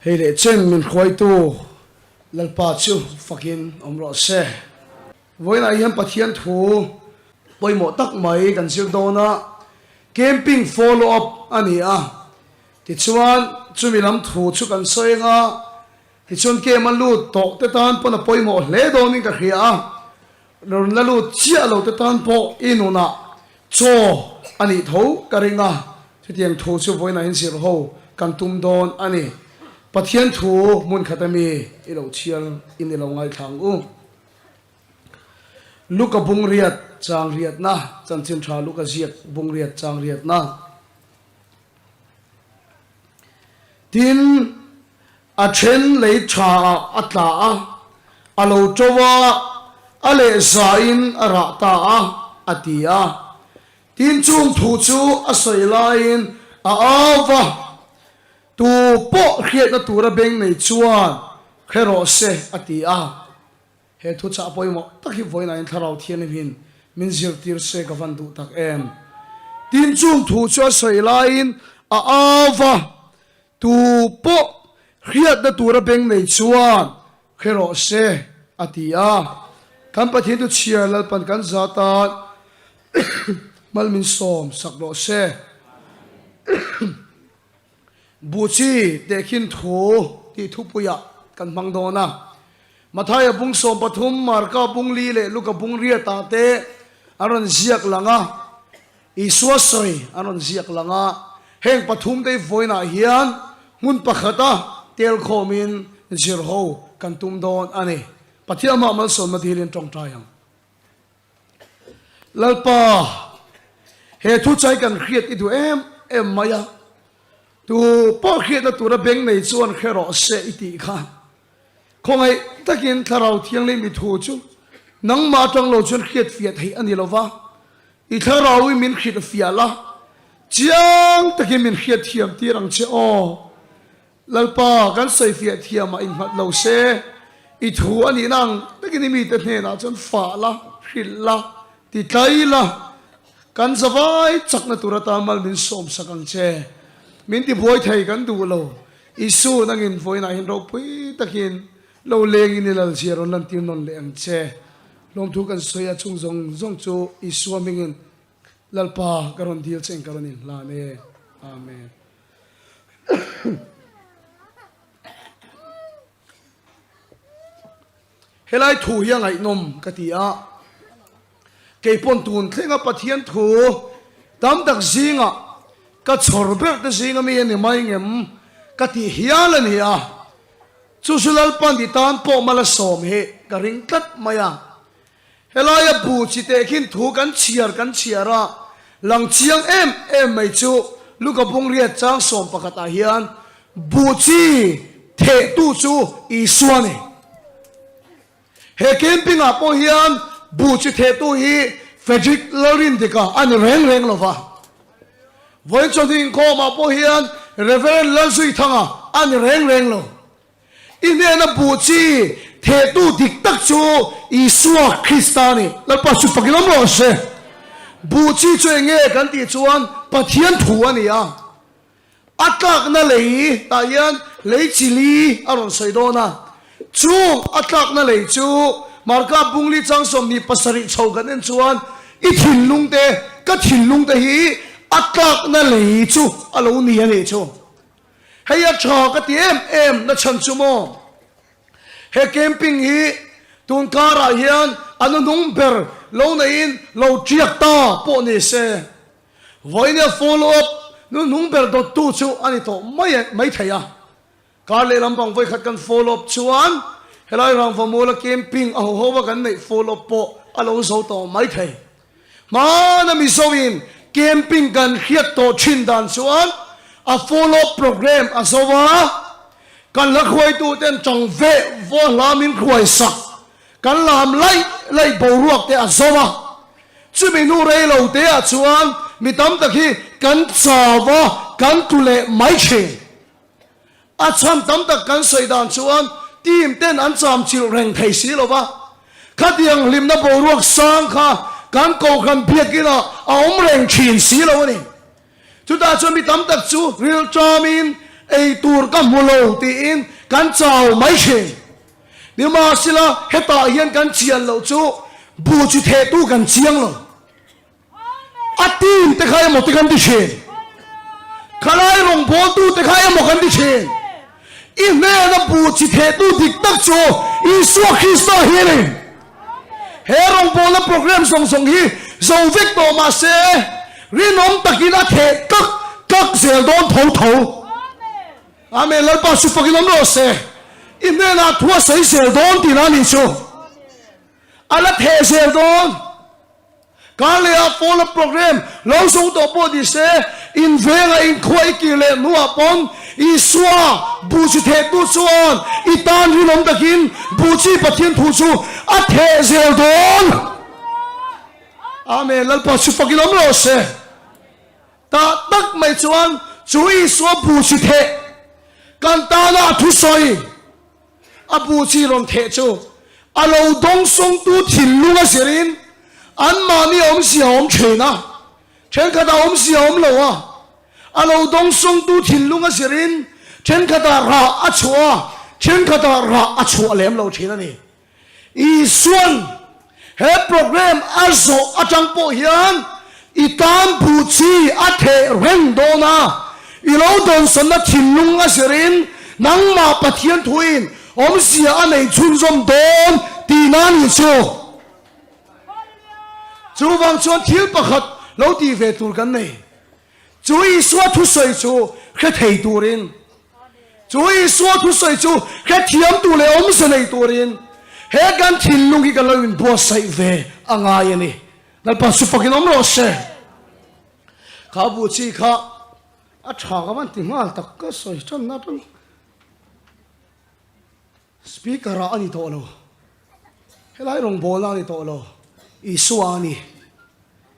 Hei leh chen min hruaitu Lalpa chu fakin awm rawh se. Vawiinah hian Pathian thu pawimawh tak mai kan zir dawn a, camping follow up a ni a, tichuan chumi lam thu chu kan sawi ang a, tichuan camp a lut tawh te tan pawn a pawimawh hle dawnin ka hria a, Rawn la lut chiah lo te tan pawh i nunah chaw a nih tho ka ring a, chutiang thu chu vawiinah in zir ho kan tum dawn a ni. Pathian thu hmun khat ami i lo chhiar in i lo ngaithla ang u. Luka bungriat chang riatna, chanchin tha Luka ziak bungriat chang riatna. Tin, a then lei tha ah a tla a, a lo to a, a leh zain a rah ta a, a ti a. Tin, chung thu chu a sawi laiin a au va, Tu pawh hriatna tura beng nei chuan hre rawh se, a ti a. He thuchah pawimawh tak hi vawiinain Thlarau Thianghlim min zirtir se ka van duh tak em. Tin chung thu chu a sawi laiin a au va, tu pawh hriatna tura beng nei chuan hre rawh se a ti a. Kan Pathian chu chhiar Lalpan kan za tan mal min sawm sak rawh se. Buchi tehkhin thu tih thupuiah kan hmang dawn a. Mathaia bung 13, Marka bung li leh Luka bung riatah te an rawn ziak lang a, Isua sawi an rawn ziak lang a. Heng pathum te hi vawiinah hian hmun pakhata tel khawmin zir ho kan tum dawn a ni. Pathian mah malsawmna dilin tawngtai ang. Lalpa, he thuchai kan hriat i duh em em mai a, tu pawh hriatna tura beng nei chuan hre rawh se i tih kha. Khawngaih takin Thlarau Thianghlim i thu chu nangmah atang lo chuan hriat fiah theih a ni lo va, i Thlarau i min hrilh fiah la, chiang takin min hriat thiam tir ang che aw. Lalpa, kan sawifiah thiamah innghat lo se, i thu a nihna ang takin i mite hnenah chuan fah la, hrilh la, ti tlai la, kan zavai chakna tur atan mal min sawmsak ang che. Min tibuai thei kan duh lo. Isu, nangin vawiinah hian ropui takin lo lengin i lalzia rawn lantir nawn leh ang che. Hlawmthu kan sawi a chung zawng zawng chu Isua hmingin Lalpa ka rawn dil che in ka rawn inhlan e. Amen. Helai thu hi a ngaihnawm ka ti a, kei pawn tun thlenga Pathian thu tam tak zingah ka chhawr ber te zinga mi a ni mai ngem ka tih hial a ni a, chu chu Lalpan ti tan pawh Malasawm hi ka ring tlat mai a. Helaia bu chi teh khin thu kan chhiar kan chhiar a, lang chiang em em mai chu Luka bungriat chang 11 ah hian bu chi thehtu chu Isua a ni. He camping ah pawh hian bu chi thehtu hi Frederick Lalrindika a ni reng reng lo va. Vawiin chawhnu inkhawm ah pawh hian Reverend Lalzuithanga a ni reng reng lo. I hnena buh chi thehtu dik tak chu Isua Krista a ni. Lalpa chu fakin awm rawh se. Buh chi chu eng nge kan tih chuan Pathian thu a ni a. A tlakna lei tah hian lei chi li a rawn sawi dawn a. Chung a tlakna lei chu Marka bungli chang 27 chho kan en chuan i thinlung te, ka thinlung te hi a tlakna lei chu a lo ni a nih chu. Hei a tha ka ti em em na chhan chu maw? He camping hi tun karah hian a nuhnung ber lo neiin lo tiak ta pawh ni se, vawinia follow up nuhnung ber dawttu chu a ni tawh mai mai thei a. Kar lehlam bang vawikhat kan follow up chuan helai Rangvamawla camping a ho ho a kan neih follow up pawh a lo zo tawh mai thei. Hmana Mizoin camping kan hriat tawh thin dan chuan a follow program a zo a, kan hla hruaituten tang veh vaw hla min hruai sak, kan lam laih laih boruak te a zo a. Chumi hnu rei lo te ah chuan mi tam tak hi kan chau a, kan tlu leh mai thin. A chhan tam tak kan sawi dan chuan team ten an cham chilh reng thei si lo va, khatiang hlimna boruak sang kha kan kohhran biakinah a awm reng thin si lo a ni. Chutah chuan mi tam tak chu rilṭamin ei tur ka hmu lo tiin kan chau mai thin. Nimahsela, hetah hian kan chian loh chu buh chi thehtu kan chiang lo. A team te kha emaw te kan ti thin. Khalai rawngbawltu te kha emaw kan ti thin. I hnena buh chi thehtu dik tak chu Isua Krista hi a ni. He rawngbawlna program zawng zawng hi zo vek tawh mah se, rinawm takin a theh tlak tlak zel dawn tho tho. Amen, Lalpa chu fakin awm rawh se. I hnenah thu a sawi zel dawn tihna a nih chu. A la theh zel dawn. Karleh-ah follow up program lo zo tawh pawh ni se, in venga inkhua i kir leh hnuah pawn Isua buh chi thehtu chuan i tan rinawm takin buh chi Pathian thu chu a theh zel dawn. Amen, Lalpa chu fakin awm rawh se. Tah tak mai chuan chu Isua buh chi theh kan tana a thusawi A bu chi rawn theh chu a lo dawngsawngtu thinlung a zirin anmahni awmzia a awm thin a, thenkhatah awmzia a awm lo a. A lo dawngsawngtu thinlung a zirin thenkhatah rah a chhuah a, thenkhatah rah a chhuah lem lo thin a ni. Isuan he program a zawh atang pawh hian i tan buh chi a theh reng dawn a, i lo dawnsawnna thinlung a zirin nangmah Pathian thuin awmzia a nei chhunzawm dawn tihna a nih chu. Chuvang chuan thil pakhat lo tih ve tur kan nei. Chu Isua thusawi chu hre thei turin, chu Isua thusawi chu hre thiam tur leh awmze nei turin he kan thinlung hi kan lo inbuatsaih ve a ngai a ni. Lalpa chu fakin awm rawh se. Kha bu chi kha a tha ka van ti nghal tak ka sawi tan atang. Speaker ah a ni tawh lo. Helai rawngbawlna a ni tawh lo. Isua a ni.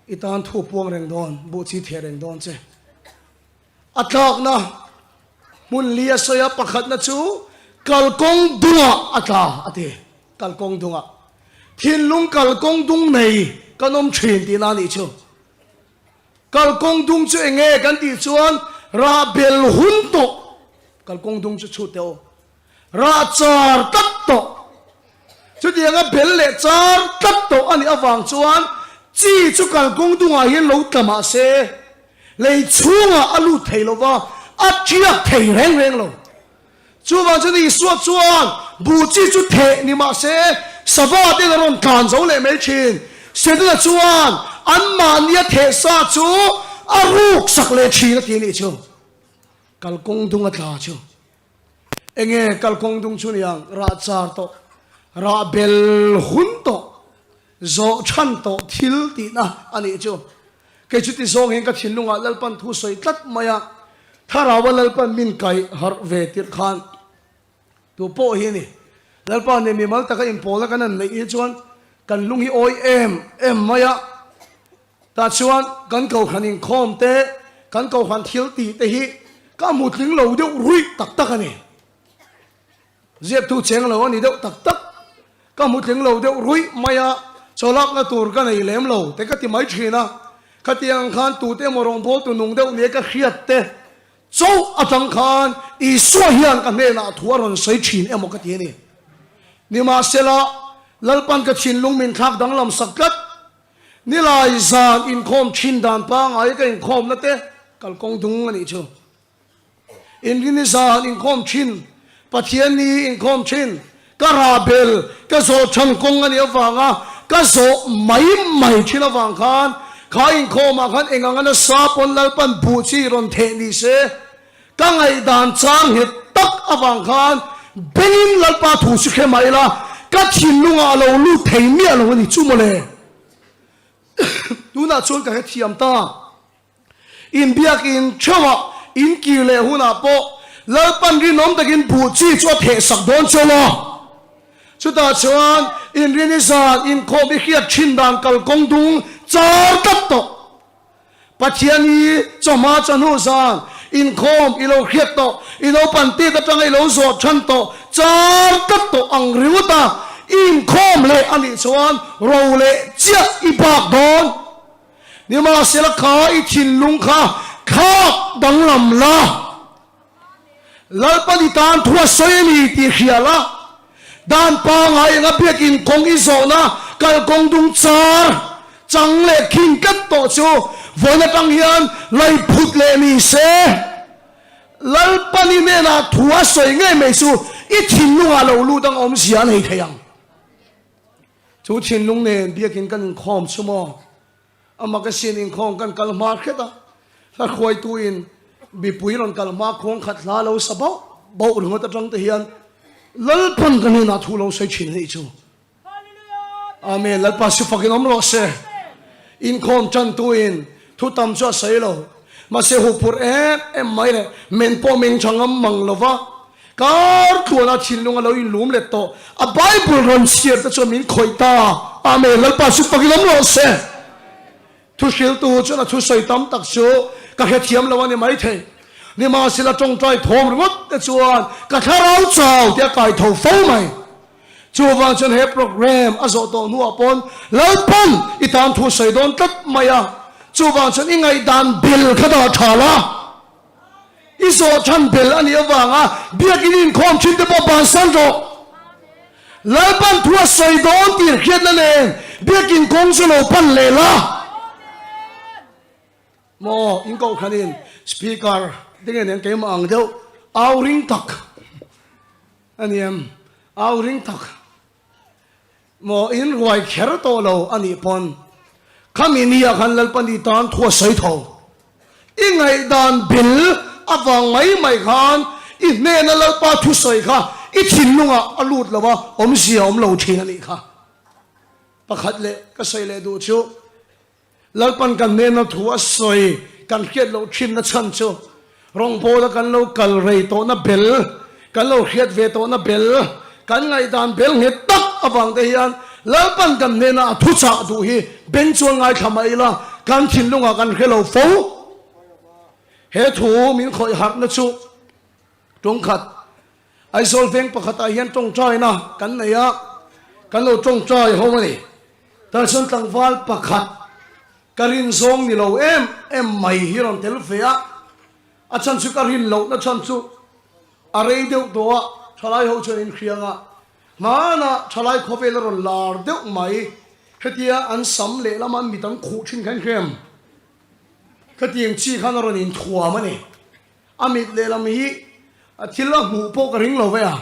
I tan thu puang reng dawn, buh chi theh reng dawn che. A tlakna hmun li a sawi a, pakhatna chu kalkawng dungah a tla a ti. Kalkawng dungah. Thinlung kalkawng dung nei kan awm thin tihna a nih chu. Kalkawng dung chu eng nge kan tih chuan rah bel hun tawh. Kalkawng dung chu chhut teh aw. Rah char tlat tawh. Chutianga bel leh char tlat tawh a nih avang chuan chi chu kalkawng dungah hian lo tla mah se, lei chhungah a lut thei lo va, a tiak thei reng reng lo. Chuvang chuan Isua chuan buh chi chu theh ni mah se, sava ten a rawn tlan zo leh mai thin. Setana chuan anmahnia theh sa chu a ruk sak leh thin a ti a nih chu. Kalkawng dung a tla chu. Enge kalkawng dung chu niang rah char tawh, rah bel hun tawh, zawh chhan tawh thil tihna a nih chu. Kei chuti zawng hian ka thinlungah Lalpan thu sawi tlat mai a, Thlarau-a Lalpan min kaih harh ve tirh khan tu pawh hi a ni. Lalpa nen mimal taka inpawlna kan han neih hi chuan kan lung hi awi em em mai a. Tah chuan kan kohhran inkhawm te, kan kohhran thil tih te hi ka hmu tling lo deuh ruih tak tak a ni. Ziaktu cheng lo a ni deuh tak tak. Ka hmu tling lo deuh ruih mai a, chawlakna tur ka nei lem lo te ka ti mai thin a. Khatiang ang khan tute emaw rawngbawltu nung deuh nia ka hriat te chauh atang khan Isua hian ka hnenah thu a rawn sawi thin emaw ka ti a ni. Nimahsela, Lalpan ka thinlung min thlak danglam sak tlat. Nilai zan inkhawm thin dan pangngai ka inkhawmna te kalkawng dung a nih chu. Inrini zan inkhawm thin, Pathianni inkhawm thin, ka rah bel ka zawh than kawng a nih avanga ka zawh mai mai thin avang khan kha inkhawmah khan eng anga nasa pawn Lalpan buh chi rawn theh ni se ka ngaihdan chang nghet tak avang khan bengin Lalpa thu chu hre mah ila ka thinlungah a lo lut thei miah lo a ni chu mawle. Tunah chuan ka hrethiam ta. Inbiakin theuhah inkir leh hunah pawh Lalpan rinawm takin buh chi chu a theh sak dawn chauh a. Chutah chuan inrini zan inkhawm i hriat thin dan kalkawng dung char tlat tawh. Pathian hi chawhma chawhnu zan inkhawm i lo hriat tawh, i naupan tet atanga i lo zawh than tawh char tlat tawh ang ringawt a, i inkhawm leh a nih chuan ro leh chiah i bak dawn. Nimahsela kha i thinlung kha thlak danglam la. Lalpan i tan thu a sawi a ni tih hria la, dan pangngai enga biakin kawng i zawhna kalkawng dung char chang leh khing tlat tawh chu vawiin atang hian lei phut leh ni se. Lalpan i hnenah thu a sawi ngei mai chu i thinlungah lo lut ang awmzia a nei thei ang. Chu thinlung nen biakin kan inkhawm chu maw? A magazine inkhawm kan kal hma hret a, hla hruaituin mipui rawn kal hma khuang khat hla lo sa bauh bauh ringawt atang te hian Lalpan ka hnenah thu lo sawi thin anih chu. Amen. Lalpa si fakin awm rawh se. Inkhawm tantuin thu tam chu a sawi lo. Mahse huphurh em em mai leh men pawh meng tha ngam mang lo va, Kar tluana thinlung a lo inlum let tawh. A Bible rawn chhiar te chuan min khawih ta. Amen. Lalpa chu fakin awm rawh se. Thuhriltu chuan a thusawi tam tak chu ka hrethiam lo a ni maithei. Nimahsela tawngtai thawm ringawt te chuan ka thlarau chau tih a kai tho fo mai. Chuvang chuan he program a zawh tawh hnuah pawn Lalpan i tan thu sawi dawn tlat mai a. Chuvang chuan i ngaihdan bel kha dah tha la. I zawh chhan bel a nih avanga biakin inkhawm thin te pawh bansan rawh. Lalpan thu a sawi dawn tih hriatna nen biakin kawng chu lo pan leh la. Maw in kohhranin speaker te nge nen keimah ang deuh au ring tak a ni em? Au ring tak. Maw in ruai kher tawh lo a nih pawn khami ni ah khan Lalpani tan thu a sawi tho. I ngaihdan bil avang mai mai khan i hnena Lalpa thusawi kha i thinlungah a lut lo a, awmzia a awm lo thin a nih kha. Pakhat leh ka sawi leh duh chu Lalpan kan hnena thu a sawi kan hriat loh thinna chhan chu rawngbawla kan lo kal rei tawhna bel, kan lo hriat ve tawhna bel, kan ngaihdan bel nghet tak avang te hian Lalpan kan hnena a thuchah duh hi beng chuan ngaithla mah ila kan thinlungah kan hre lo fo. He thu min khawih harhna chu tawngkhat Aizawl veng pakhatah hian tawngtaina kan nei a, kan lo tawngtai ho a ni. Tah chuan tlangval pakhat ka rin zawng ni lo em em mai hi rawn tel ve a, a chhan chu ka rin lohna chhan chu a rei deuh tawh a, thalai ho chuan inhriang a, hmanah thalai khawvel a rawn lar deuh mai, hetia an sam lehlam an mit an khuh thin kha inhriam, khatiang chi khan a rawn inthuam a ni. A mit lehlam hi thil a hmuh pawh ka ring lo ve a,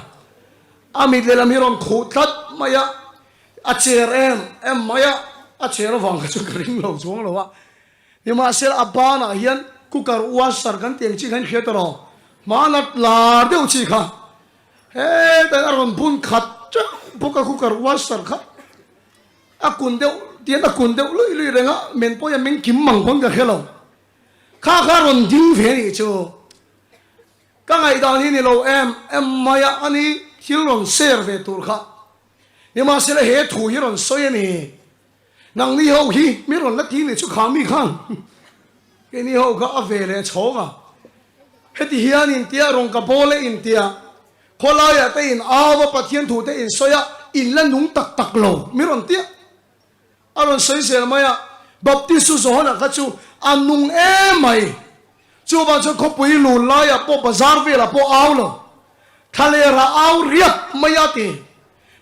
a mit lehlam hi rawn khuh tlat mai a, a cher em em mai a, a cher avang kha chuan ka ring lo chuang lo a. Nimahsela a banah hian cooker washer kan tih ang chi kha in hria ta rawh, hmana lar deuh chi kha hetah a rawn bun khat teuh bawk a cooker washer kha a kun deuh tian a kun deuh luih luih reng a, men pawh hi a meng kim mang pawn ka hre lo. Kha kha rawn ding ve nih chu ka ngaihdan hi ni lo em em mai a, ani thil rawn share ve tur kha. Nimahsela he thu hi rawn sawi a ni. Nangni ho hi mi rawn la ti nih chu kha mi khan keini ho kha a ve leh chhawng a. Heti hian intia rawn ka bawl e intia khawlaiah te in au a Pathian thu te in sawi a in la nung tak tak lo mi rawn tia. A rawn sawi zel mai a, Baptist chu Johana kha chu a nung em mai. Chuvang chuan khawpui lun laiah pawh bazar velah pawh au lo. Thlalerah au riap mai a ti.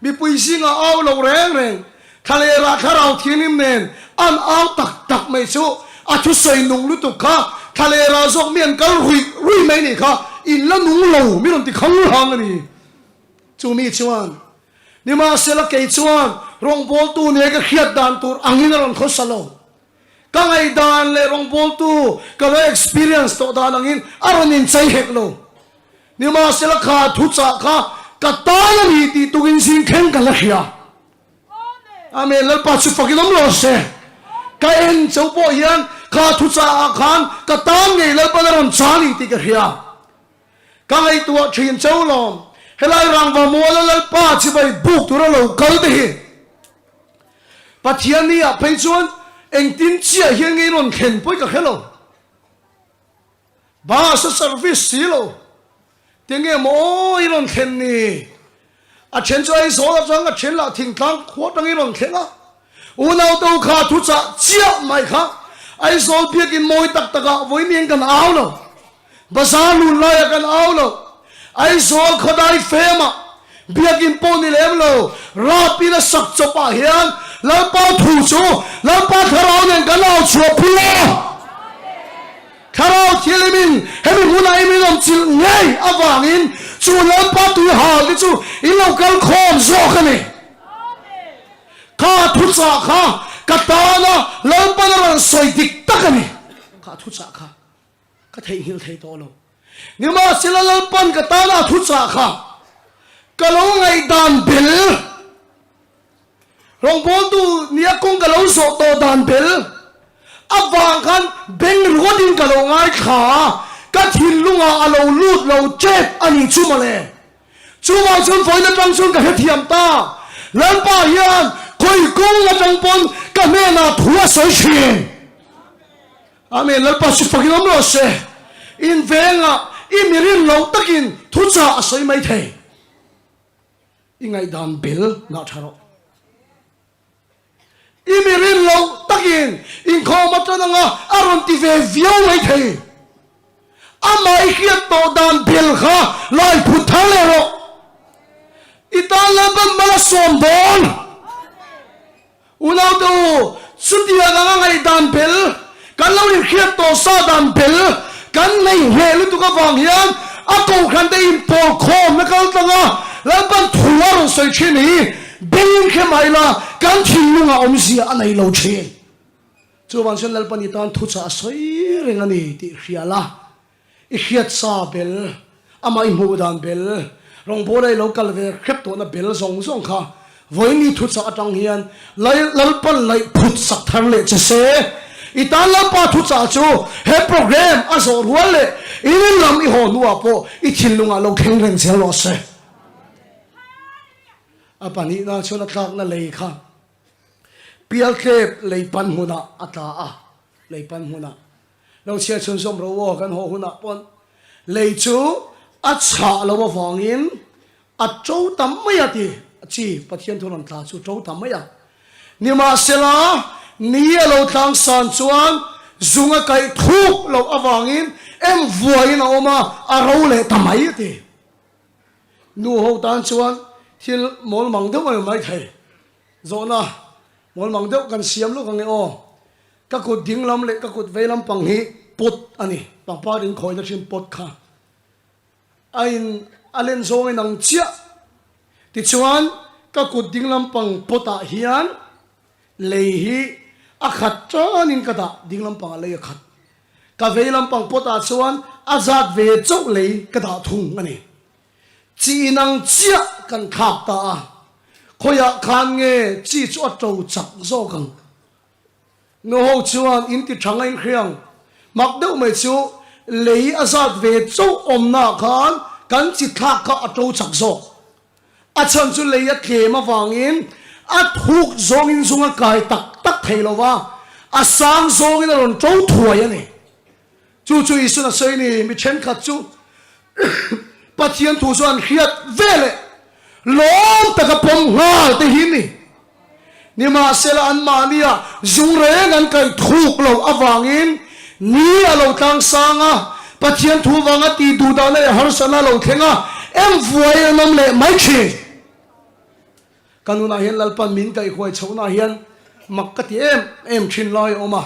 Mipui zingah au lo reng reng. Thlalerah thlarau thianghlim nen an au tak tak mai chu a thusawi nung lutuk kha thlalerah zawk mi an kal ruih ruih mai nih kha in la nung lo mi rawn ti khang hang a ni. Chu mi chuan Nimahsela kei chuan rawngbawltu nia ka hriat dan tur angin a rawn khawsa lo. Ka ngaihdan leh rawngbawltu ka lo experience tawh dan angin a rawn inchei hek lo. Nimahsela kha thuchah kha ka tan a ni tih tukin zing thleng ka la hria. Amen. Lalpa chu fakin awm lo se. Ka en cheu pawh hian kha thuchah ah khan ka tan ngei Lalpan a rawn chah a ni tih ka hria. Ka ngaihtuah thin cheu lawm. Helai rangva muala Lalpa chibai buk tura lo kal te hi Pathian ni ah phei chuan engtin chiah hian ngei rawn thlen pawi ka hre lo. Bus a service si lo. Tinge maw aw i rawn thlen ni? A then chu Aizawl atang a then lah thingtlang khua atangin rawn thleng a. Unaute u kha thuchah chiah mai kha Aizawl biakin mawi tak takah vawiin kan au lo. Bazar lun laiah kan au lo. Aizawl khawdai fema Biakinn pawh ni lem lo, rap in a sak chawp ah hian Lalpa thu chu Lalpa Thlarau nen kan au chhuah pui a. Thlarau Thianghlimin hemi hmunah i min awm chilh ngei avangin chu Lalpa tui hal te chu in lo kal khawm zawk a ni. Kha thuchah kha ka tana Lalpan a rawn sawi dik tak a ni. Kha thuchah kha ka theihnghilh thei tawh lo. Nimahsela Lalpan ka tana a thuchah kha ka lo ngaihdan bel, rawngbawltu nia kawng ka lo zawh tawh dan bel avang khan beng ringawtin ka lo ngaithla a, ka thinlungah a lo lut lo tep a nih chu mawle. Chuvang chuan vawiin atang chuan ka hrethiam ta, Lalpa hian khawi kawng atang pawn ka hnenah thu a sawi thin. Amen Lalpa chu fakin awm rawh se. In vengah i mi rin loh takin thuchah a sawi mai thei. I ngaihdan bel ngah tha rawh. I mi rin loh takin inkhawm atan anga a rawn ti ve viau mai thei. Amah i hriat tawh dan bel kha lai phut thar leh rawh. I tan Lalpan mal a sawm dawn. Unaute u, chutiang anga ngaihdan bel, kan lo inhriat tawh sa dan bel kan nei hneh lutuk avang hian a kohhran te inpawl khawmna kal tlang a, Lalpan thu a rawn sawi thin hi bengin hre mah ila kan thinlungah awmzia a nei lo thin. Chuvang chuan Lalpan i tan thuchah a sawi reng a ni tih hria la. I hriat sa bel, amah i hmuh dan bel, rawngbawla i lo kal ve hrep tawhna bel zawng zawng kha vawiin thuchah atang hian Lalpan laih phut sak thar leh che se. I tan Lalpa thuchah chu he program a zawh rual leh in lam i haw hnuah pawh i thinlungah lo thleng reng zel rawh se. A pahnihna chuan a tlakna lei kha Pialtlep lei pan hmunah a tla a, lei pan hmunah. Lo chhiar chhunzawm ro aw kan haw hunah pawn lei chu a chhah lo avangin a to ta mai a ti chi Pathian thu rawn tla chu to ta mai a. Nimahsela ni a lo tlang san chuan zung a kaih thuk loh avangin em vuaiin a awm a, a ro leh ta mai a ti. Nu ho tan chuan thil mawlmang deuh a ni mai thei. Zawhna mawlmang deuh kan siam lawk ang e aw. Ka kut ding lam leh ka kut vei lam pang hi pot a ni. Pangpar in khawina thin pot kha a in a len zawng in ang chiah. Tichuan ka kut ding lam pang pot ah hian lei hi a khat tan in ka dah, ding lam pang ah lei a khat. Ka vei lam pang pot ah chuan a zat ve chauh lei ka dah thung a ni. Chi inang chiah kan thlak ta a, khawiah khan nge chi chu a to chak zawk ang? Nuho chuan in ti tha ngaih hriang mak deuh mai chu lei a zat ve chauh awmnaah khan kan chi thlak kha a to chak zawk. A chhan chu lei a tlem avangin a thuk zawngin zung a kai tak tak thei lo va, a sang zawngin a rawn to thuai a ni. Chu chu Isuan a sawi ni, mi thenkhat chu Pathian thu chu an hriat ve leh lawm taka pawm nghal te hi ni. Nimahsela anmahnia zung reng an kaih thuk loh avangin ni a lo tlang sang a, Pathian thu vanga tih duh dahna leh harsatna a lo thleng a, em vuai an awm leh mai thin. Ka nunah hian Lalpan min kaihhuai chhohna hian mak ka ti em em thin lai a awm a.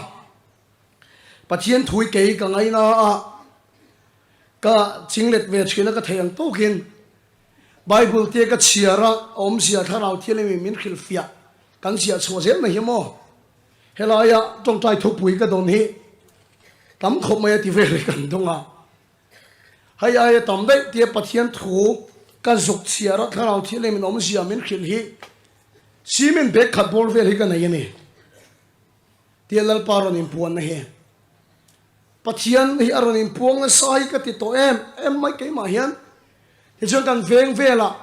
Pathian thui kei ka ngaina a, ka chinglet ve thin a ka thei ang tawkin Bible te ka chhiar a, a awmzia thlarau thianghlim in min hrilhfiah kan ziah chhuah zel mai hi maw? Helaia tawngtai thupui ka dawn hi tam khawp mai a ti vel hi kan dawng a, hei aia tam daih tia Pathian thu ka zuk chhiar a thlarau thianghlim in awmzia min hrilh hi cement bag khat bawr vel hi ka nei a ni. Tia Lalpa rawn inpuanna hi Pathian hi a rawn inpuang nasa hi ka ti tawh em em mai keimah hian. Tichuan kan veng velah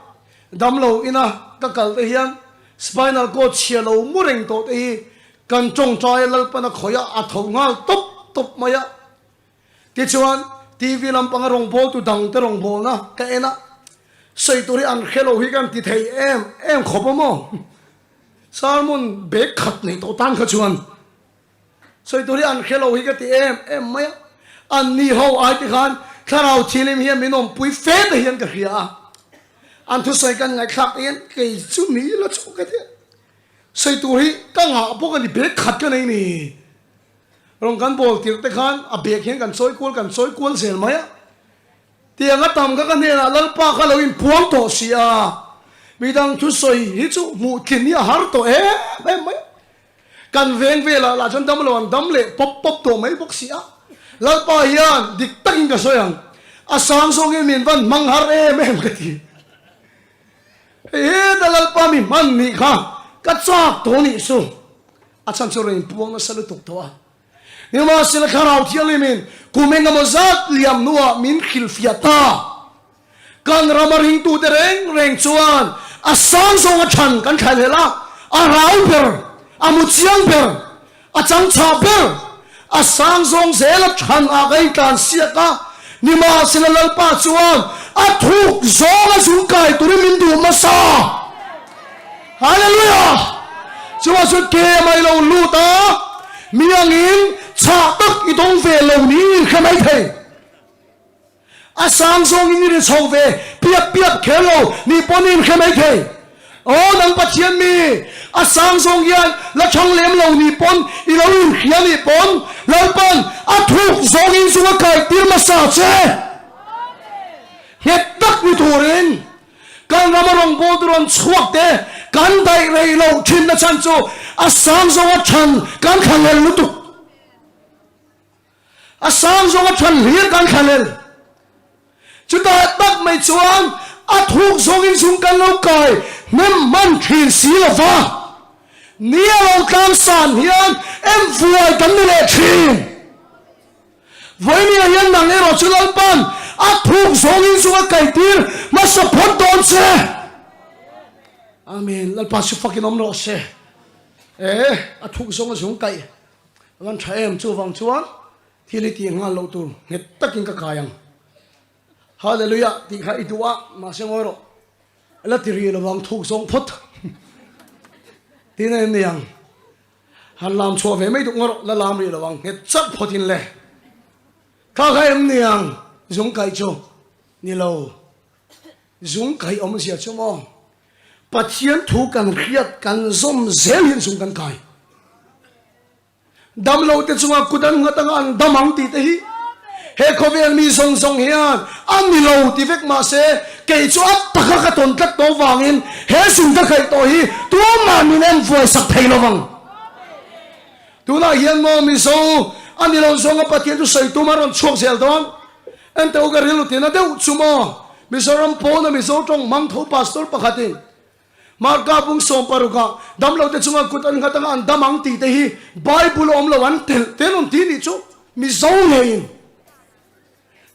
damlo ina ka kal te hian spinal cord chhia lo mu reng tawh te hi kan tawngtai a Lalpan a khawih a, a tho nghal tawp tawp mai a. Tichuan TV lampanga rawngbawltu dangte rawngbawlna ka en a, sawi tur hi an hre lo hi kan ti thei em em khawp a maw? Sermon bag khat nei tawh tan kha chuan sawi tur hi an hre lo hi ka ti em em mai a, an ni ho ai te khan Thlarau Thianghlim hian min awmpui fe te hian ka hria a. An thusawi kan ngaihthlak te hian kei chu mi la chu ka ti a. Sawi tur hi ka ngah bawk a ni, bag khat ka nei ni. Rawn kan bawl tirh te khan a bag hian kan chawi kual kan chawi kual zel mai a. Tiang a tam kha ka hnenah Lalpa kha lo inpuang tawh si a, midang thusawi hi chu hmuh tlin hi a har tawh em em mai. Kan veng velah lah chuan dam lo an dam leh pawp pawp tawh mai bawk si a, Lalpa hian dik takin ka sawi ang, a sang zawngin min van hmang har em em ka ti. Hei heta Lalpa mi hman nih kha ka chak tawh nih chu, a chhan chu rawn inpuang nasa lutuk tawh a. Nimahsela Thlarau Thianghlimin kum engemaw zat liam hnuah min hrilhfiah ta. Kan rama ringtute reng reng chuan a sang zawnga chhan kan thlahlel a, a rau ber, a mu chiang ber, a changchah ber, a sang zawng zela chhan ah ka intlan siak a. Nimahsela Lalpa chuan a thuk zawnga zung kai turin min duh hmasa. Hallelujah! Chuvang chuan ke mai lo lut a, mi angin chhah tak i dawng ve lo niin hre mai thei. A sang zawngin i ri chho ve piap piap kher lo nih pawh niin hre mai thei. Aw nang Pathian mi, a sang zawng hian la chhang lem lo nih pawn i lo inhria nih pawn Lalpan a thuk zawngin zung a kai tir hmasa che. Nghet tak ni turin Kan rama rawngbawltu rawn chhuak te kan daih rei loh thinna chhan chu a sang zawnga than kan thlanghel lutuk. A sang zawnga than hlir kan thlanghel. Chutah tak mai chuan a thuk zawngin zung kan lo kai hnem hman thin si lo va. Ni a lo tlang san hian em vuai kan ni leh thin. Vawinia hian nang erawh chu Lalpan a thuk zawngin zung a kaitir hmasa phawt dawn che. Amen. Lalpa chu fakin awm rawh se. E, a thuk zawng a zung kaih a van tha em chuvang chuan thil hi tih nghal loh tur nghet takin ka kai ang. Hallelujah tih kha i duh a, mahse ngawi rawh. La ti rih lovang thuk zawng phawt. Tin a em ni ang. Han lam chhuah ve mai duh ngawrh la lam rih lo ang nghet chat phawt in le. Kha kha em ni ang zung kaih chu ni lo. Zung kaih awmzia chu maw Pathian thu kan hriat kan zawm zel hian zung kan kai. Damlo te chunga kut an nghat anga an dam ang tih te hi he khawvel mi zawng zawng hian a ni lo ti vek mahse kei chu a taka ka tawn tlat tawh vangin he zung ka khaih tawh hi tumah min en vuai sak thei lo vang. Tunah hian maw Mizo a ni lo zawnga Pathian chu sawi tum a rawn chhuak zel dawn. Enteh u ka rilru tina deuh chu maw Mizoram pawna Mizo tawng hmang tho pastor pakhatin Marka bung 16 ah damlote chunga kut an nghat anga an dam ang tih te hi Bible a awm lo an telh te an awm ti nih chu Mizo ngeiin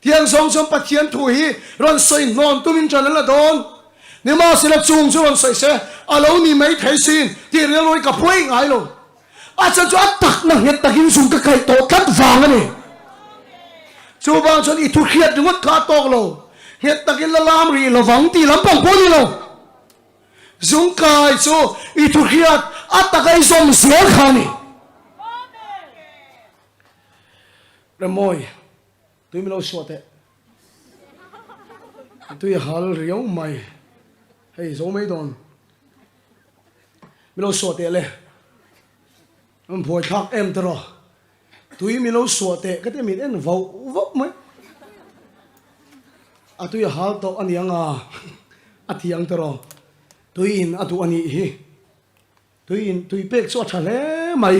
Tiang zawng chuan Pathian thu hi rawn sawi hnawn tumin ṭan an la dawn. Nimahsela chung chu rawn sawi se a lo ni mai thei sin tih rilru hi ka phuai ngai lo. A chhan chu a takna nghet takin zung ka kaih tawh tlat vang a ni. Chuvang chuan i thu hriat ringawt kha a tawk lo, nghet takin la lam rih lovang tih lampang pawh a ni lo. Zung kai chu i thu hriat a taka i zawm zel kha a ni. Remawi, tui min lo suah teh. Tui a hal riau mai. Hei zo mai dawn. Min lo suah teh le. An buai thlak em te rawh. Tui min lo suah teh ka ti min en vauh vauh mai. A tui a hal tawh a ni ang a, a ti ang te rawh. Tui in a duh a nih hi. Tui in tui pek chu a tha hle mai.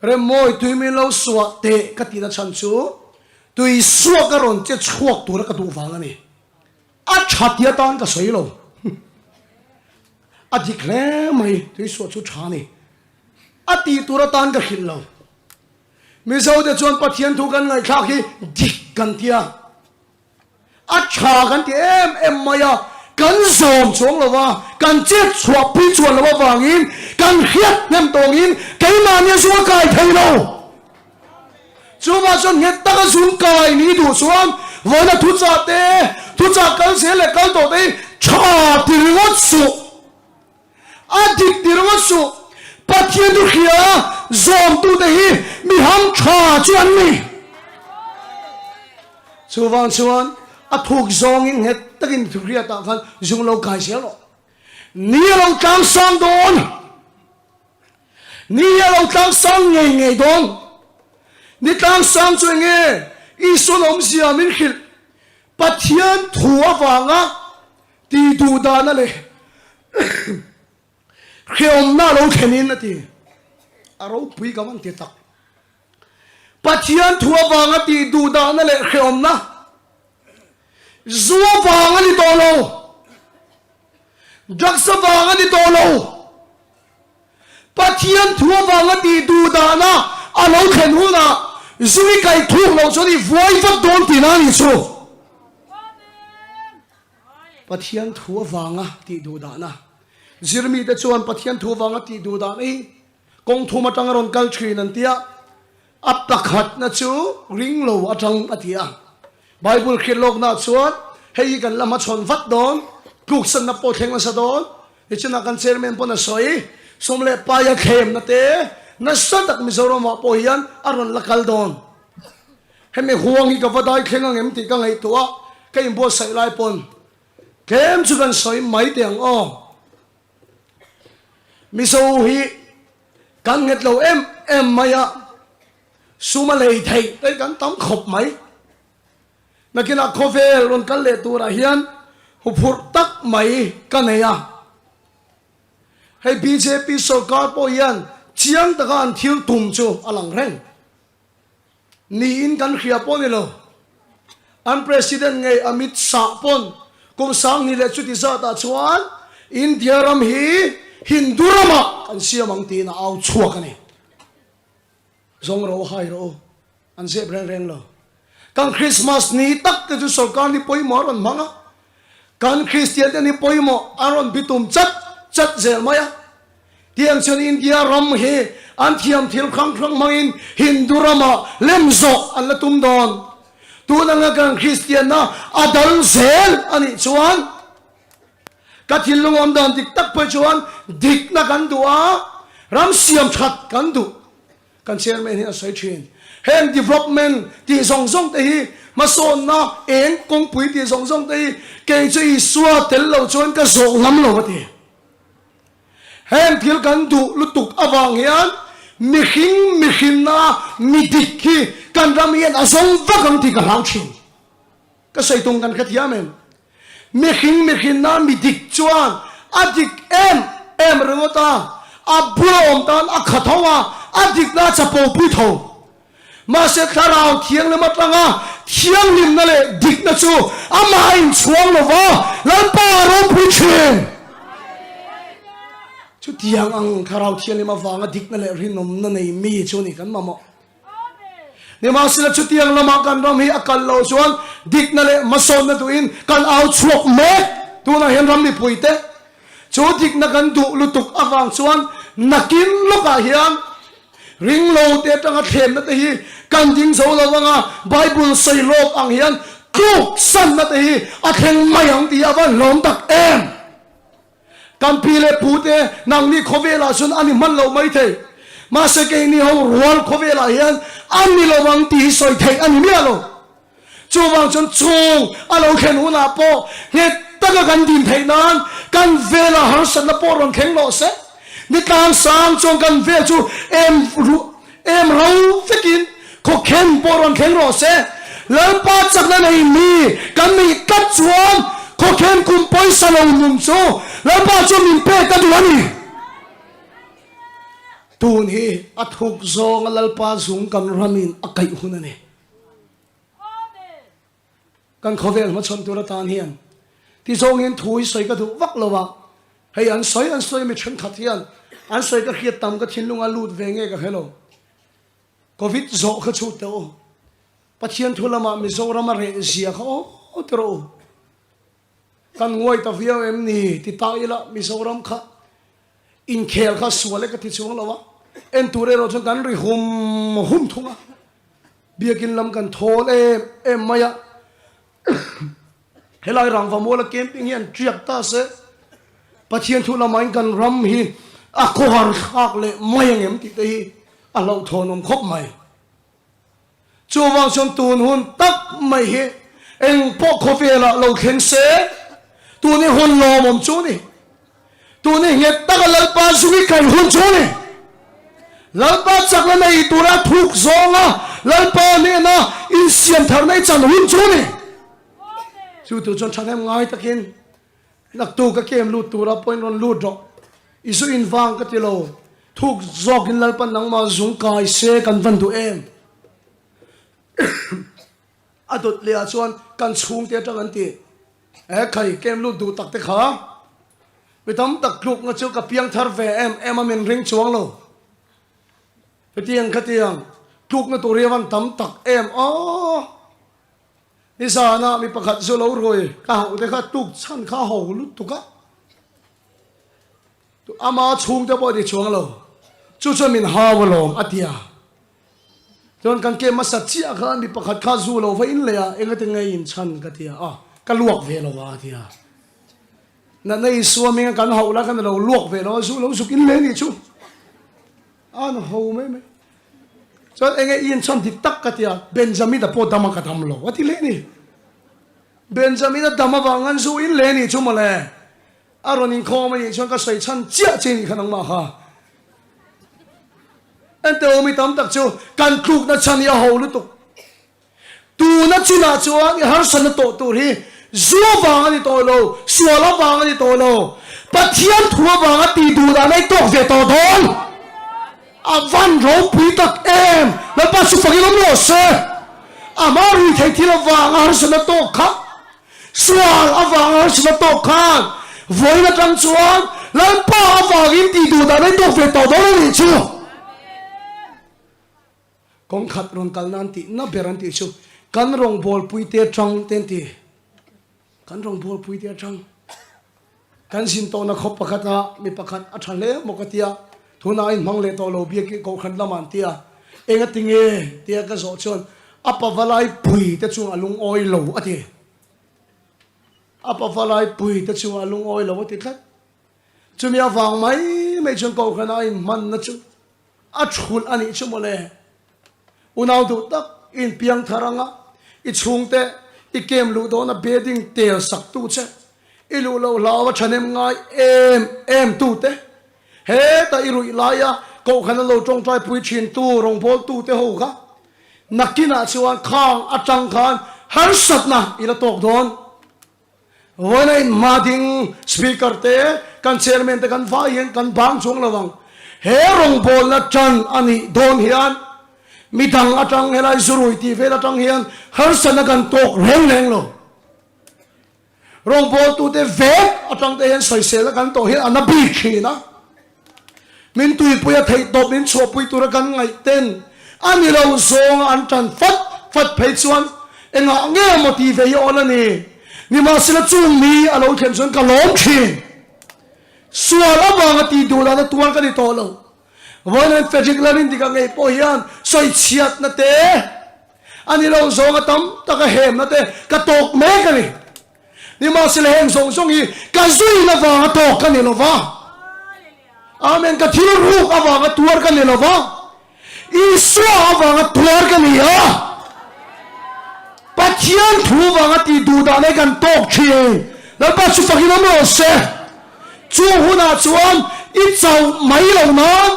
Remmawi tui min lo suah teh ka tihna chhan chu tui suak a rawn che chhuak tura ka duh vang a ni. A tha ti atan ka sawi lo. A dik hle mai, tui suah chu tha a ni. A tih tur atan ka hrilh lo. Mizote chuan Pathian thu kan ngaihthlak hi dik kan ti a. A tha kan ti em em mai a, kan zawm chuang lo va, kan chet chhuah pui chuan lo avangin kan hriat hnem tawngin keimahni a zung a kai thei lo. Chuvah chuan nghet taka zung kai ni duh chuan vawiina thuchah te, thuchah kal zel leh kal tawh te hi tha ti ringawt suh. A dik ti ringawt suh. Pathian chu hria zawmtute hi mi ham tha chu an ni. Chuvang chuan a thuk zawngin nghet takin thukriatah khan zung lo kai zel rawh. Ni a lo tlang sang dawn. Ni a lo tlang sang ngei ngei dawn. Ni tlang sang chu enge Isuan awmzia min hrilh Pathian thu avanga ti duh dana leh hreawmna lo thlenin a ti. A ropui ka van ti tak. Pathian thu avanga tih duh dahna leh hreawmna zu avang a ni tawh lo, drugs avang a ni tawh lo, Pathian thu avanga tih duh dahna a lo thlen hunah zu i kaih thuk loh chuan i vuai vat dawn tihna a nih chu. Pathian thu avanga tih duh dahna. Zirmite chuan Pathian thu avanga tih duh dahna hi Kawng thum atang a rawn kal thin an ti a, a pakhatna chu ring lo atang a ti a. Bible hriat lawknaah chuan hei hi kan la hmachhawn vat dawn, tluksanna pawh thleng nasa dawn, nichinah kan chairman pawn a sawi, sawm leh paia thlemna te nasa tak Mizoramah pawh hian a rawn la kal dawn. Hemi huang hi ka va dai thleng ang em tih ka ngaihtuah a, ka inbuatsaih lai pawn tlem chu kan sawi mai teh ang aw. Mizo hi kan nghet lo em em mai a, sum a lei theih te kan tam khawp mai. Nakinah khawvel rawn kal leh turah hian huphurh tak mai ka nei a. Hei bjp sorkar pawh hian chiang taka an thil tum chu a lang reng. Niin kan hria pawh ni lo. An President ngei Amit Shah pawn kum 2000 leh chuti zatah chuan India ram hi Hindu ramah kan siam ang tiin a au chhuak a ni. Zawng ro hai rawh u, an zep reng reng lo. Kan Christmas ni tak te chu sorkar ni pawimawh a rawn hmang a, kan Kristian te ni pawimawh a rawn bitum chat chat zel mai a. Tiang chuan India ram hi an thiam thil hrang hrang hmangin Hindu ramah lem zawh an la tum dawn. Tun anga kan Kristianna a dal zel a nih chuan ka thinlung awm dan dik tak pawh chuan dikna kan duh a, ram siam that kan duh. Kan chairman hian a sawi thin. Heng development tih zawng zawng te hi hmasawnna eng kawngpui tih zawng zawng te hi kei chu Isua tel lo chuan ka zawh ngam lo a ti. Heng thil kan duh lutuk avang hian mihring mihrinna mi dik hi kan ram hian a zawng vak ang tih ka hlau thin. Ka sawi tum kan hrethiam em? Mihring mihrinna mi dik chuan a dik em em ringawt a, a bula awm tan a kha tho a, a dikna a chapo pui tho. Mahse Thlarau Thianghlim atanga thianghlimna leh dikna chu amah a inchhuang lo va, Lalpa a ropui thin. Chutiang ang Thlarau Thianghlim avanga dikna leh rinawmna nei mi chu ni kan mamawh. Nimahsela chutiang lamah kan ram hi a kal loh chuan dikna leh hmasawnna duhin kan au chhuak mek. Tunah hian ram mipuite chu dikna kan duh lutuk avang chuan nakin lawkah hian Ring lo te atanga thlemna te hi kan ding zo lo anga Bible sawi lawk ang hian tluk sanna te hi a thleng mai ang tih a va hlawm tak em! Kan pi leh pu te nangni khawvelah chuan a ni hman lo mai thei. Mahse keini ho rual khawvelah hian a ni lo ang tih hi sawi theih a ni miah lo. Chuvang chuan chung a lo thlen hunah pawh nghet taka kan din theih nan kan velah harsatna pawh rawn thleng lawh se. Ni tlang sang chuan kan vel chu em ruh em ro vekin khawkhen pawh rawn thleng rawh se. Lalpa chakna nei mi kan nih tlat chuan khawkhen kum pawisa lo nun chu Lalpa chuan min pek a duh a ni. Tun hi a thuk zawnga Lalpa zung kan ramin a kaih hun a ni. Kan khawvel hmachhawn tur atan hian ti zawngin thu hi sawi ka duh vak lo a, hei an sawi an sawi mi thenkhat hian an sawi ka hriat tam ka thinlunga lut ve nge ka hre lo. Covid zawh kha chhut teh u, Pathian thu lamah Mizoram a reh zia kha aw ti rawh u. Kan nguai ta viau em ni ti ta ila Mizoram kha inkhel kha sual e ka ti chuang lo a, en tur erawh chuan kan ri hum hum thung a, biakin lam kan thawl em em mai a, helai rangva muala camping hi an tiak ta se Pathian thu lamain kan ram hi a khawhar thlak leh mai ang em tih te hi a hlauhthawn awm khawp mai. Chuvang chuan tun hun tak mai hi. Eng pawh khawvelah lo thleng se, tun hi hun lawmawm chu ni. Tun hi nghet taka Lalpa zung i kai hun chu ni. Lalpa chakna nei tura thuk zawnga Lalpa hnena insiam tharna i chan hun chu ni. Chu tur chuan thahnem ngai takin naktuk a kem lut tura pawhin rawn lut rawh. I zu in vang ka ti lo, thuk zawkin Lalpa nangmah zung kai se kan van duh em? A dawt leh ah chuan kan chhungte atang an ti, He khai kem lut duh tak te kha mi tam tak tlukna chu ka piang thar ve em em a min ring chuang lo. Hetiang khatiang tlukna tur hi a van tam tak em aw. Nizanah mi pakhat zu lo rui ka hauh te kha tluk chhan kha ho lutuk a. Ama chhungte pawh a ti chuang lo. Chu chuan min hau alawm a ti a. Chuan kan ke hmasa chiah khan mi pakhat kha zu lo va in leh a, engati nge in chhan ka ti a, ah ka luak ve lo a a ti a. Natna Isua hminga kan hauh la khan a lo luak ve lo a, zu lo zuk in leh nih chu. An ho mai mai. Chuan enge i in chhan dik tak ka ti a, Benjamin-a pawh dam a ka dam lo a ti leh ni. Benjamin-a dam avang khan zu in leh nih chu mawle. A rawn inkhawm a nih chuan ka sawi chhan chiah che nih kha nangmah kha. Ente awmi tam tak chu kan tlukna chhan hi a ho lutuk. Tuna chinah chuan i harsatna tawh tur hi zu avang a ni tawh lo, sual avang a ni tawh lo, Pathian thu avanga tih duh dan a i tawk ve tawh dawn. A van ropui tak em! Lalpa chu fakin awm rawh se. Amah rui thei thil avanga harsatna tawk kha Sual avanga harsatna tawk khan vawiin atang chuan Lalpa avangin tih duh dan a intawk ve tawh dawn a nih chu. Kawng khat rawn kal nan tih na ber an tih chu kan rawngbawlpui te atang te an ti. Kan rawngbawlpui te atang. Kan zin tawhna khawp pakhata mi pakhat a tha hle maw ka tia, tunah a inhmang leh tawh lo biak i kohhran lamah an tia, enga ti nge tia ka zawh chuan a pavalai pui te chungah a lungawi lo a ti. A pavalai pui te chungah a lungawi lo a ti tlat. Chumi avang mai mai chuan kohhrana a inhmanna chu A thulh a nih chu mawle. Unau duh tak i inpiang thar anga i chhungte i kem luh dawna bedding tel sak tu che, i luh loh hlau a thahnem ngai em em tu te, hetah i ruih laia kohhran an lo tawngtai pui thin tu rawngbawltu te ho kha nakinah chuan khang atang khan harsatna i la tawk dawn. Vawiin a inhma ding Speaker te, kan Chairman te kan vai hian kan bang chuang lo ang. He rawngbawlna tan a nih dawn hian midang atang helai zurui tih vel atang hian harsatna kan tawk reng reng lo. Rawngbawltute vek atang te hian sawiselna kan tawh hian a na bik thin a. Min tuipui a theih tawp min chhuahpui tura kan ngaih ten a ni lo zawnga an tan fat fat phei chuan engah nge maw tih ve hi awl a ni. Nimahsela chung mi a lo thlen chuan ka lawm thin. Sual avanga tih duh dana tuar ka ni tawh lo. Vawiin Frederick Larin dik a ngei pawh hian sawichhiatna te a ni lo zawnga tam taka hemna te ka tawk mek a ni. Nimahsela heng zawng zawng hi ka zuin avanga tawk ka ni lo va. Amen, ka thil ruk avanga tuar ka ni lo va, Isua avanga tuar ka ni a. Pathian thu vanga tih duh dan hi kan tawk thin. Lalpa chu fakin awm rawh se. Chu hunah chuan i chauh mai lo nan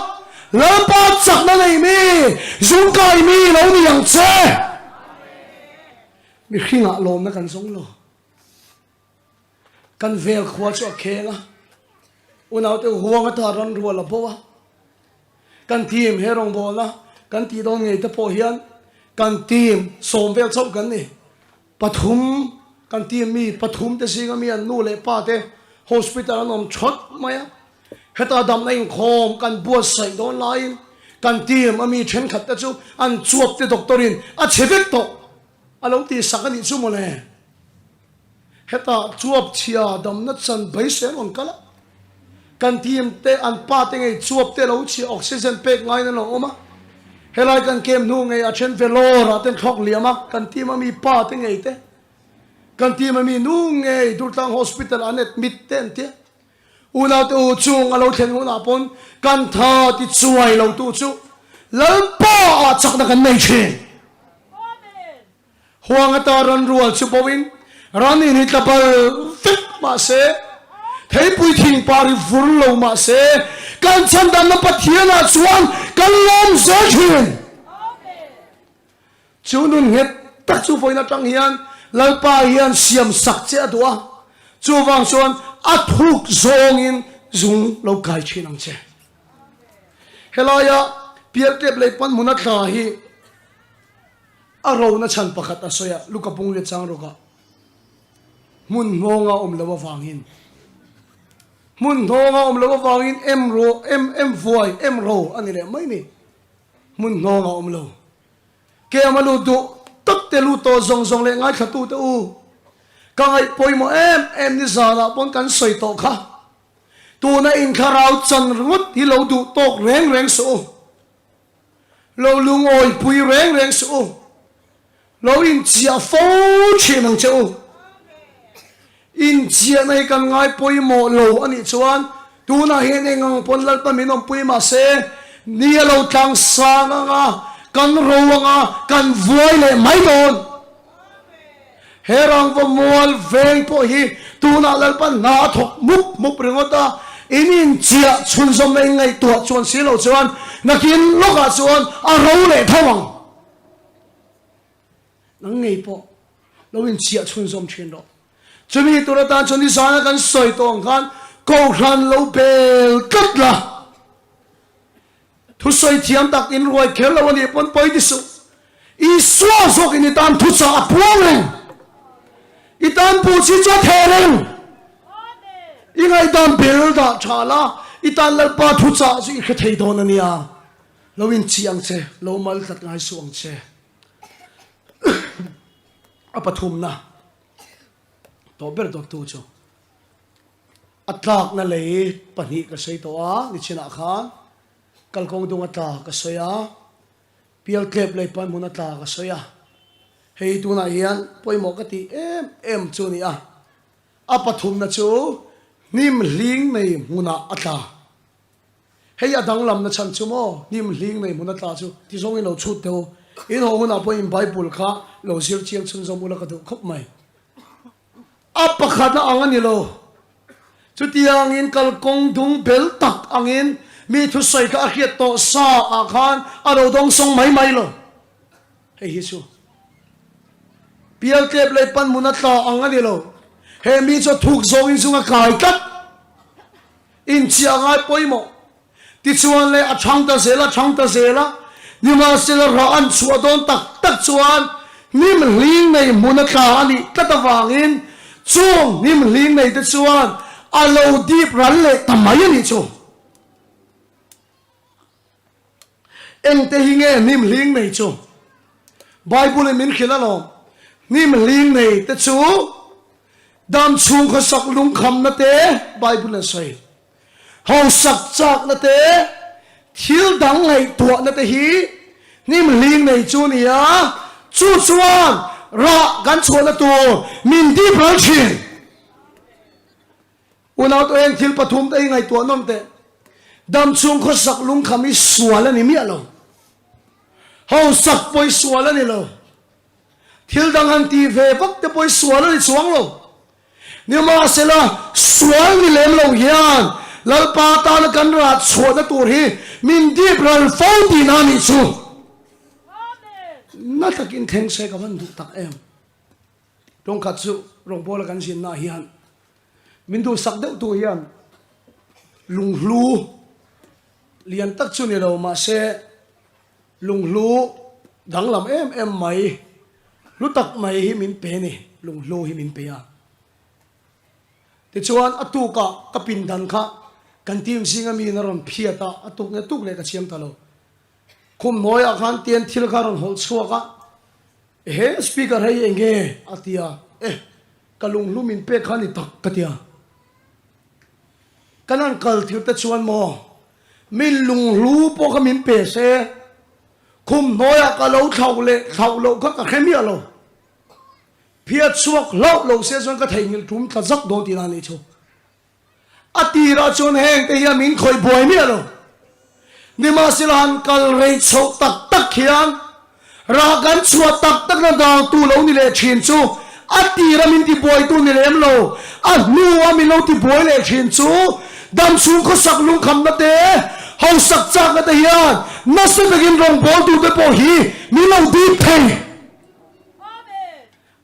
Lalpa chakna nei mi, zungkai mi lo ni ang che. Mihringah lawmna kan zawng lo. Kan vel khua chu a kheng a, unaute huang ata ran rual a bo a. Kan team he rawngbawlna kan tih dawn ngei te pawh hian kan team sawm vel chauh kan ni. Pathum kan team mi pathum te zinga mi an nu leh pa te hospital an awm thawt mai a. Heta damna inkhawm kan buatsaih dawn laiin kan team a mi thenkhat te chu an chuap te doctor in a chhe vek tawh. A lo tih sak a nih chu mawle. Hetah chuap chhia damna chan beisei an rawn kal a. Kan team te an pa te ngei chuap te lo chhia oxygen pek ngaiin an lo awm a. Helai kan kem hnu ngei a then Vellore ah ten thlawk liam a, kan team a mi pa te ngei te, kan team a mi nu ngei Durtlang Hospital an admit te an tia. Unaute u chung a lo thlen hunah pawn kan tha ti chuai lo tu chu Lalpa ah chakna kan nei thin. Huang ata ran rual chu boin ran in hi tla bal vek mah se, theipui thing par hi vur lo mah se, kan chhandamna Pathianah chuan kan lawm zel thin. Chu nun nghet tak chu vawiin atang hian Lalpa hian siam sak che a duh a, chuvang chuan a thuk zawngin zung lo kai thin ang che. Helaia pialtep lei pan hmuna tla hi a rona chhan pakhat a sawi a, Luka pung leh chang rawkah hmun hnawnga awm lo avangin hmun hnawnga awm lo avangin em ro em em vuai em ro a ni leh mai ni. Hmun hnawng a awm lo. Kem a lut duh tak te lut tawh zawng zawng leh ngaithlatute u, ka ngaih pawimawh em em ni zanah pawn kan sawi tawh kha. Tuna inthlarau chan ringawt hi lo duh tawk reng reng suh u. Lo lungawipui reng reng suh u. Lo inchiah fo thin ang che u. Inchiahna hi kan ngai pawimawh lo a nih chuan tunah hian eng ang pawn Lalpa min awmpui mah se, ni a lo tlang sang ang a, kan ro ang a, kan vuai leh mai dawn. He rangva mual veng pawh hi tunah Lalpa hna a thawk mup mup ringawt a, in inchiah chhunzawmna in ngaihtuah chuan si lo chuan nakin lawkah chuan a ro leh tho ang. Nang ngei pawh lo inchiah chhunzawm thin rawh. Chumi tur atan chuan nizana kan sawi tawh ang khan Kohhran lo bel tlat la. Thusawi thiam tak in ruai kher lo a nih pawn pawi ti suh. Isua zawkin i tan thuchah a puang reng. I tan buh chi chu a theh reng. I ngaihdan bel dah tha la, i tan Lalpa thuchah chu i hre thei dawn a nia. Lo inchih ang che, lo mal tlat ngai suh ang che. A pathumna tawh ber dawttu chu a tlakna lei pahnih ka sawi tawh a, nichinah khan kalkawng dung a tla ka sawi a, pialtlep lei pan hmun a tla ka sawi a, hei tunah hian pawimawh ka tih em em chu a ni a, a pathumna chu hnim hling nei hmunah a tla. Hei a danglamna chhan chu maw, hnim hling nei hmun a tla chu ti zawngin lo chhut teh u. In haw hunah pawh in Bible kha lo zir chiang chhunzawm ula ka duh khawp mai. A pakhatna ang a ni lo. Chutiangin kalkawng dung bel tak angin mi thusawi kha a hriat tawh sa ah khan a lo dawng sawng mai mai lo. Hei hi chu pialtlep leh pan hmun a tla ang a ni lo. He mi chu a thuk zawngin zung a kai tlat. Inchiah ngai pawimawh. Tichuan le a chhang ta zel a chhang ta zel a, nimahsela rah an chhuah dawn tak tak chuan hnim hling nei hmun a tla a nih tlat avangin chung hnim hling nei te chuan a lo dip ral leh ta mai a nih chu. Engte hi nge hnim hling nei chu? Bible in min hrilh alawm. Hnim hling nei te chu dam chhung khawsak lungkhamna te Bible in a sawi. Hausak chakna te, thil dang ngaihtuahna te hi hnim hling nei chu a ni a, chu chuan rah kan chhuahna tur min dip ral thin. Unau tawh heng thil pathum te hi ngaihtuah nawm teh. Dam chhung khawsak lungkham hi sual a ni miah lo. Hausak pawh hi sual a ni lo. Thil dang han tih ve vak te pawh hi sual a ni chuang lo. Nimahsela, sual ni lem lo hian Lalpa tana kan rah chhuahna tur hi min dip ral fo tihna a nih chu. Na takin thleng se ka van duh tak em. Tawngkhat chu rawngbawla kan zinna hian Min duhsak deuh tu hian lunghlu lian tak chu ni lo mahse lunghlu danglam em em mai hlu tak mai hi min pe ni lunghlu hi min pe a. Tichuan a tukah ka pindan kha kan team zinga miin a rawn phiat a, a tuk nge tuk leh ka chiang ta lo. Khum hnuaiah khan tian thil kha a rawn hawlh chhuak a. Ehe speaker hei eng nge a ti a, eh ka lunghlu min pek kha ni tak ka ti a. Kan han kal thir te chuan maw min lunghlu pawh kha min pe se, khum hnuaiah ka lo thlauh leh thlauh loh kha ka hre miah lo. Phiat chhuak hlauh lo se chuan ka theihnghilh tum tla zak dawn tihna a nih chu. A tirah chuan heng te hian min khawih buai miah lo. Nimahsela han kal rei chhoh tak tak hian. Rah kan chhuah tak takna dangtu lo ni leh thin chu a tira min tibuaitu ni lem lo, a hnua min lo tibuai leh thin chu damchhung khawsak lungkhamna te, hausak chakna te hian nasa takin rawngbawltute pawh hi min lo dip thei.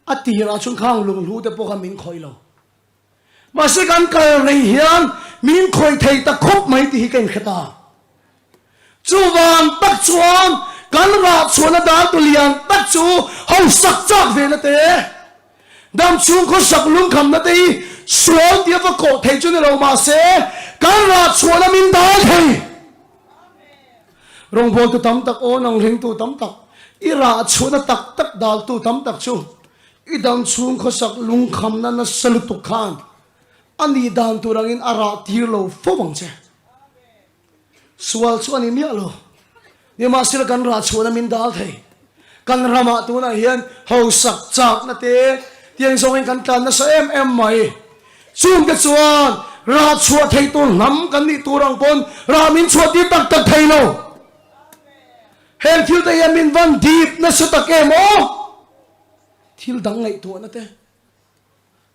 A tirah chuan khang lunghlu te pawh kha min khawih lo. Mahse kan kal rei hian min khawih thei ta khawp mai tih hi ka inhre ta. Chuvang tak chuan kan rah chhuahna dan tu lian tak chu hausak chak vena te, damchhung khawsak lungkhamna te hi sual tia va kawh thei chu ni lo mahse kan rah chhuahna min dal thei. Rawngbawltu tam tak aw nang ringtu tam tak, i rah chhuahna tak tak daltu tam tak chu I damchhung khawsak lungkhamna nasa lutuk khan a nih dan tur angin a rah tir lo fo ang che. Sual chu a ni miah lo. Nimahsela kan rah chhuahna min dal thei. Kan ramah tunah hian hausak chakna te tiang zawngin kan tlan nasa em em mai. Chungte chuan rah chhuah thei tur hnam kan nih tur ang pawn rah min chhuah tir tak tak thei lo. Heng thil te hian min van dip nasa tak em aw? Thil dang ngaihtuahna te.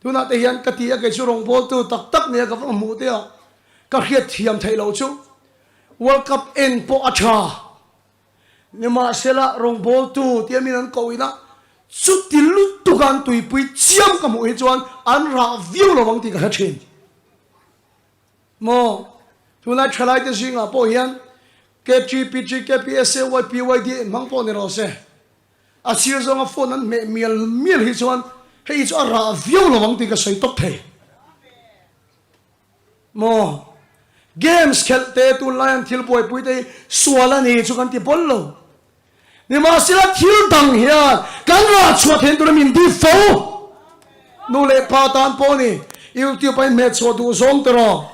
Tunah te hian ka ti a, kei chu rawngbawltu tak tak nia ka va hmuh te a, ka hriat thiam theih loh chu World Cup en pawh a tha. Nimahsela rawngbawltu tia min an koh ina chuti lutuk a an tuipui chiam ka hmuh hi chuan an rah viau lo ang tih ka hre thin. Maw? Tunlai thalaite zingah pawh hian KG, PG, KP, SA, Y, P, Y, D inhmang pawh ni rawh se. A sir zawnga phone an hmeh mial mial hi chuan hei hi chu a rah viau lo ang tih ka sawi tawp thei. Maw? Games khelh te tunlai an thil buaipui te hi sual a ni chu kan ti bawl lo. Nimahsela thil dang hian kan rah chhuah theih tura min dip fo. Nu leh pa tan pawh ni YouTube a inhmeh chhuah duh zawng te rawh.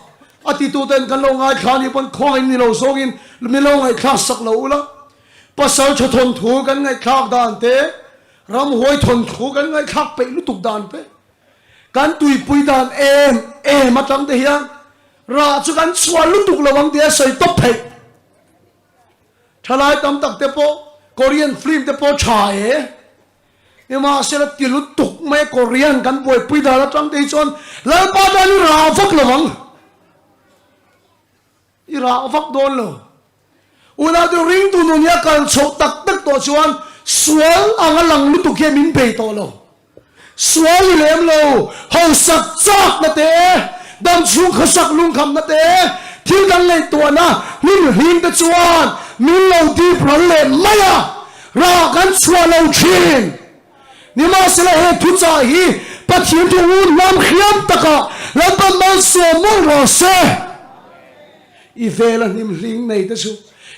A titu ten kan lo ngaithla nih pawn khawngaih ni lo zawngin min lo ngaihthlak sak lo ula. Pasal tha thawnthu kan ngaihthlak dan te, ramhuai thawnthu kan ngaihthlak peih lutuk dan te, kan tuipui dan em em atang te hian rah chu kan chhuah lutuk lo ang tih a sawi tawp theih. Thalai tam tak te pawh Korean film te pawh tha e. Nimahsela ti lutuk mai Korean kan buaipui dan atang te hi chuan Lalpa tan i rah vak lo ang. I rah vak dawn lo. Unau te ringtu nun hi a kal chhoh tak tak tawh chuan sual anga lang lutuk hian min bei tawh lo. Sual i lem lo, hausak chakna te, damchhung khawsak lungkhamna te, thil dang ngaihtuahna hnim hlim te chuan min lo dip ral leh mai a, rah kan chhuah lo thin. Nimahsela he thuchah hi Pathian thu un hnam hriam takah Lalpan malsawm mawlh rawh se. I vela hnim hling nei te chu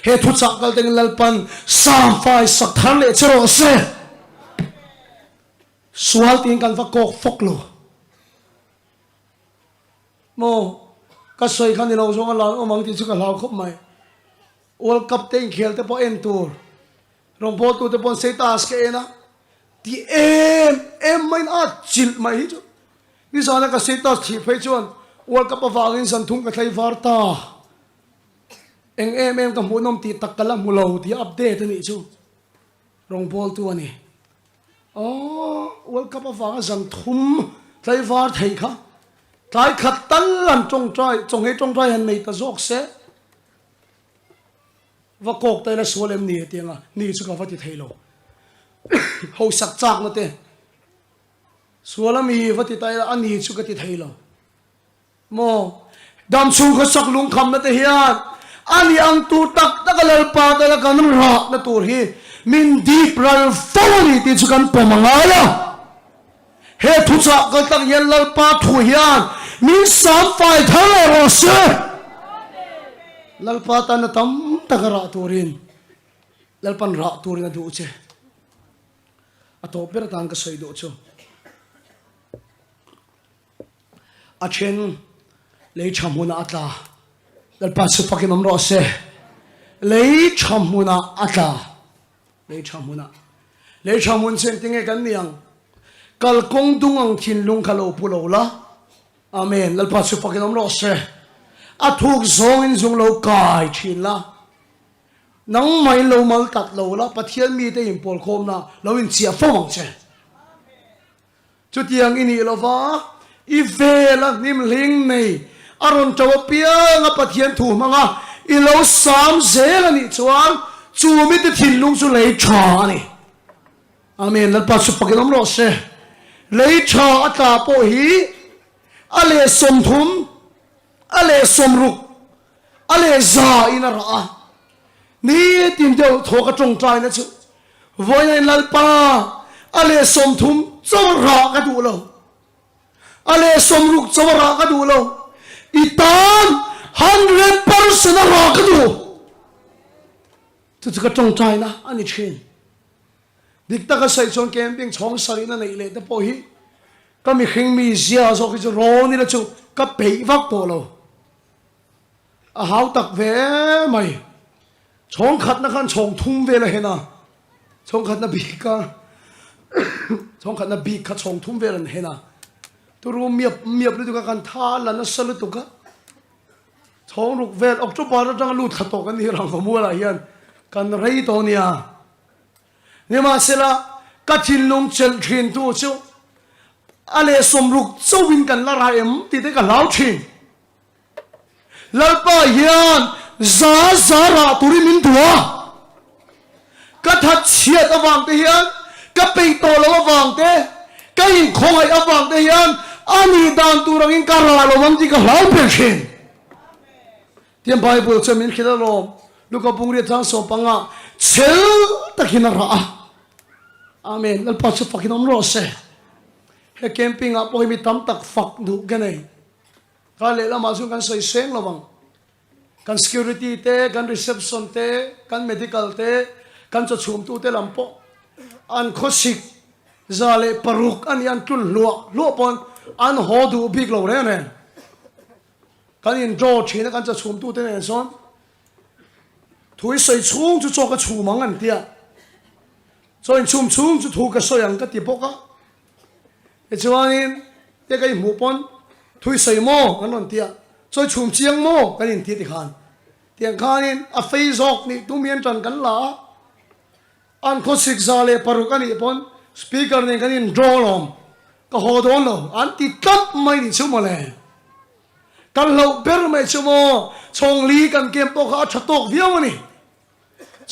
he thuchah kal tengin Lalpan samfai sak thar leh che rawh se. Sual tiin kan va kawk fawk lo maw? Ka sawi kha ni lo zawng a lan awm ang tih chu ka hlau khawp mai. World Cup te inkhel te pawh en tur rawngbawltu te pawh status ka en a, ti em em maiin a chilh mai hi chu. Nizana ka status thih phei chuan World Cup avangin zan thum ka thlei var ta. Eng em em ka hmuhnawm tih tak ka la hmu lo tih update a nih chu. Rawngbawltu a ni. Aww, World Cup avanga zan thum tlaivar thei kha tlai khat tal an tawngtai, chawnghei tawngtai han nei ta zawk se. Va kawk ta ila sual em ni hetiang a, ni chu ka va ti thei lo. Hausak chakna te sual a mi va ti ta ila a ni chu ka ti thei lo. Maw? Damchhung khawsak lungkhamna te hian a ni ang tur tak tak a Lalpa tana kan rahna tur hi min dip ral fo a ni tih chu kan pawm a ngai a. He thuchah kal tak hian Lalpa thu hian min sam fai thar leh rawh se. Lalpa tana tam taka rah turin Lalpan rah turin a duh che. A tawp ber atan ka sawi duh chu. A then lei tha hmunah a tla. Lalpa chu fakin awm rawh se. Lei tha hmunah a tla. Lei tha hmunah. Lei tha hmun chu engtin nge kan ni ang? Kalkawng dung ang thinlung kha lo pu lo la. Amen. Lalpa chu fakin awm rawh se. A thuk zawngin zung lo kai thin la. Nangmahin lo mal tat lo la, Pathian mite inpawlkhawmna lo inchiah fo ang che. Chutiang i nih lova, i vela hnimhling nei a rawn to apianga Pathian thu hmanga i lo sam zel a nih chuan chu mite thinlung chu lei tha a ni. Amen. Lalpa chu fakin awm rawh se. Lei tha a tla pawh hi a leh 30, a leh 60, a leh za in a rah a. Nitin deuh thaw ka tawngtaina chu vawiin Lalpa a leh 30 chaw rah ka duh lo, a leh 60 chaw rah ka duh lo, i tan 100% a rah ka duh. Chu chu ka tawngtaina a ni thin. Dik taka sawi chuan camping chhawng sarihna neih leh te pawh hi ka mihring mi zia zawk hi chu rawn ila chu ka peih vak tawh lo. A hau tak ve mai. Chhawng khatna khan chhawng thum vel a hen a, chhawng khatna bik kha chhawng khatna bik kha chhawng thum vel an hen a. Turu miap miap lutuk a kan tha la nasa lutuk a. Chhawng ruk vel October atanga lut thla tawh kan ni Rangvamualah hian kan rei tawh nia. Nimahsela ka thinlung chelh thin tu chu a leh 60 chauhin kan la rah em tih te ka hlau thin. Lalpa hian za za rah turin min duh a, ka that chhiat avang te hian, ka peih tawh loh avang te, ka inkhawngaih avang te hian a nih dan tur angin ka rah lo ang tih ka hlau ber thin. Tiang Bible chuan min hrilh alawm, Luka Pungriat chang 15 chhel takin a rah a. Amen. Lalpa chu fakin awm rawh se. He camping ah pawh hi mi tam tak fak duh ka nei. Kar leh lamah chuan kan sawi seng lo ang. Kan security te, kan reception te, kan medical te, kan chaw chhumtu te lam pawh an khawsik 106 a nih an tlun hluah hluah pawn an haw duh bik lo reng reng. Kan in draw thin a kan chaw chhumtu te nen sawn thu i sawi chhung chu chaw ka chhum ang an tia. Chaw in chhum chhung chu thu ka sawi ang ka ti bawk a. Tichuanin te ka inhmuh pawn thui sawi maw kan rawn ti a, chawi chhum chiang maw kan inti tikhan tiang khanin a fei zawk nih tum hian tan kan la a, an khawsik 106 a nih pawn speaker nen kan in draw lawm ka haw dawn lo an ti tlat mai nih chu mawle. Kan hlauh ber mai chu maw chhawngli kan kem pawh kha a tha tawk viau a ni.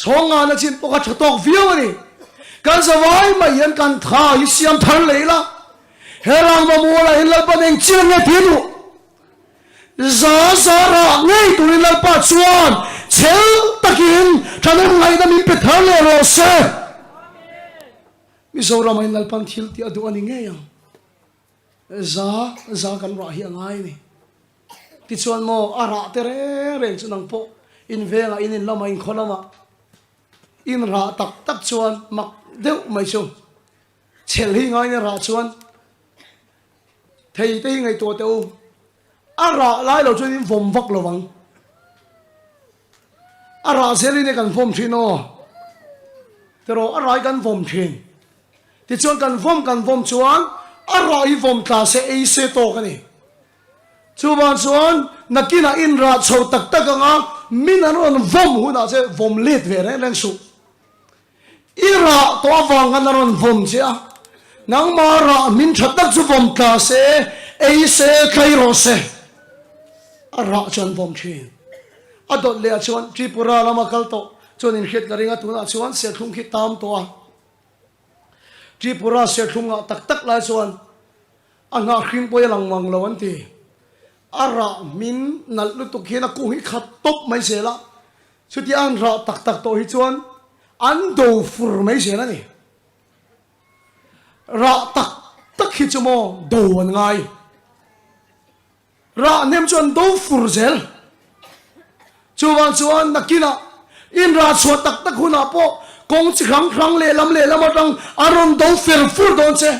Chhawng ngana chin pawh kha tha tawk viau a ni. Kan zavai mai hian kan tha hi siam thar leh ila. He rangva mualah hian Lalpa eng chian nge ti duh? Za za rah ngei turin Lalpa chuan chhel takin thahnem ngaihna min pe thar leh rawh se. Mizoramah hian Lalpan thil tih a duh a ni ngei ang. Za za kan rah hi a ngai a ni. Tichuan maw a rah te reng reng chu nang pawh in vengah in in lamah in khaw lamah in rah tak tak chuan mak deuh mai chu chhel hi ngaiin a rah chuan thei te hi ngaihtuah teh u a rah lai lo chuan in vawm vak lo vang. A rah zel in e kan vawm thin aw tiraw a rah hi kan vawm thin tichuan kan vawm kan vawm chuan a rah hi vawm tla se ei se tawk a ni chuvang chuan nakinah in rah chho tak tak anga min an rawn vawm hunah che vawm let ve reng reng suh. I rah tawh avang khan a rawn vawm che a, nangmah rah hmin tha tak chu vawm tla se, ei se, thlai rawh se. A rah chu an vawm thin. A dawt leh ah chuan Tripura lama kal tawh chuan inhriat ka ring a, tunah chuan serthlum khi tam tawh a. Tripura serthlum ngah tak tak lai chuan a hnah hring pawh hi a lang mang lo an ti. A rah hmin nalh lutuk hian a kung hi khat tawp mai zel a, Chutia an rah tak tak tawh hi chuan an do fur mai zel a ni. Rah tak tak hi chu maw do an ngai. Rah hnem chu an do fur zel. Chuvang chuan nakinah in rah chhuah tak tak hunah pawh kawng chi hrang hrang lehlam lehlam atang an rawn do fer fur dawn che.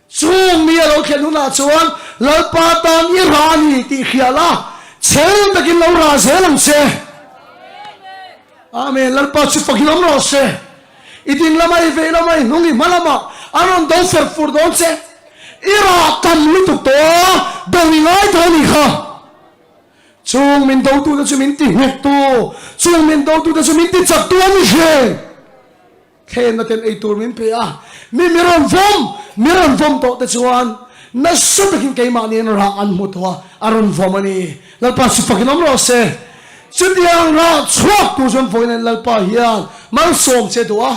Chung mi a lo thlen hunah chuan Lalpa tan i rah a ni tih hria la, chhel takin lo rah zel ang che. Amen. Lalpa chu fakin awm rawh se. I ding lama, i vei lama, i hnung, i hma lama an rawn do fer fur dawn che. I rah tam lutuk tawh a, do i ngai tawh a nih kha. Chung min dotute chu min ti nghettu, chung min dotute chu min ti chaktu a ni thin. Thlenna ten ei tur min pe a, mi mi rawn vawm, mi rawn vawm tawh te chuan nasa takin keimahniin rah an hmu tawh a, a rawn vawm a ni. Lalpa chu fakin awm rawh se. Chutiang rah chhuak tur chuan vawiin Lalpa hian malsawm che duh a.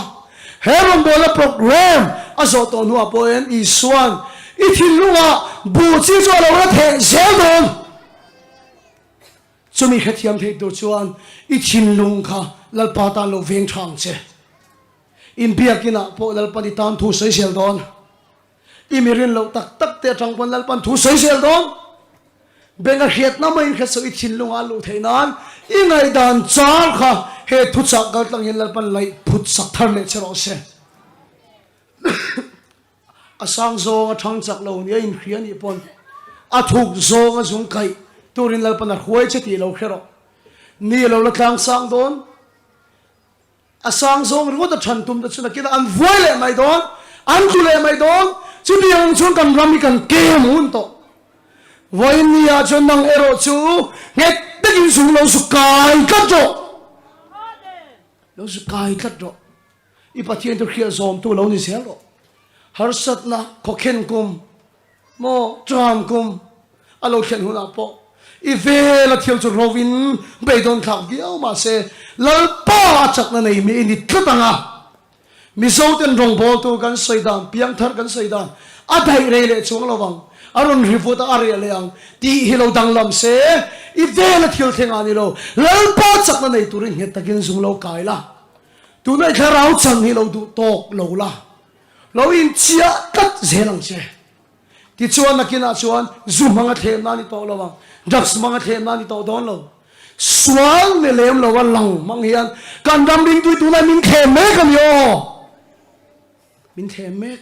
He rawngbawlna program a zawh tawh hnuah pawhin Isua'n i thinlungah buh chi chu a lo la theh zel dawn. Chumi hrethiam thei tur chuan i thinlung kha Lalpa tan lo veng tha ang che. Inbiakinah pawh Lalpan i tan thu sawi zel dawn. I mi rin loh tak tak te atang pawn Lalpan thu sawi zel dawn. Benga hriatna maiin hre suh i thinlunga a luh theih nan i ngaihdan char kha he thuchah kaltlang hian Lalpan laih phut sak thar leh che rawh se. A sang zawng a thang chak lo nia inhria nih pawn a thuk zawng a zung kaih turin Lalpan a hruai che tih lo hre rawh. Ni a lo la tlang sang dawn. A sang zawng ringawt a than tum te chu nakinah an vuai leh mai dawn, an tlu leh mai dawn. Chutiang ang chuan kan ram hi kan kem hun tawh. Vawiin ni ah chuan nang erawh chu nghet takin zung lo zu kai tlat rawh. Lo zu kai tlat rawh. I Pathian chu hriat zawmtu lo ni zel rawh. Harsatna khawkhen kum maw ṭam kum a lo thlen hunah pawh i vela thil chu rovin beidawn thlak viau mahse Lalpa a chakna nei mi i ni tlat ang a. Mizoten rawngbawltu kan sawi dan, piangthar kan sawi dan a daih rei leh chuang lo vang, a rawn ri vut a, a reh leh ang tih hi lo danglam se i vela thil thleng ah ni lo, Lalpa chakna nei turin nghet takin zung lo kai la. Tuna i thlarau chan hi lo duh tawk lo la, lo inchiah tlat zel ang che. Tichuan nakinah chuan zu hmanga thlem nan i tawh lo ang, drugs hmanga thlem nan i tawh dawn lo. Sual ni lem lo a lang hmang hian kan ram ringtui tunah min thlem mek a ni aw. Min thlem mek.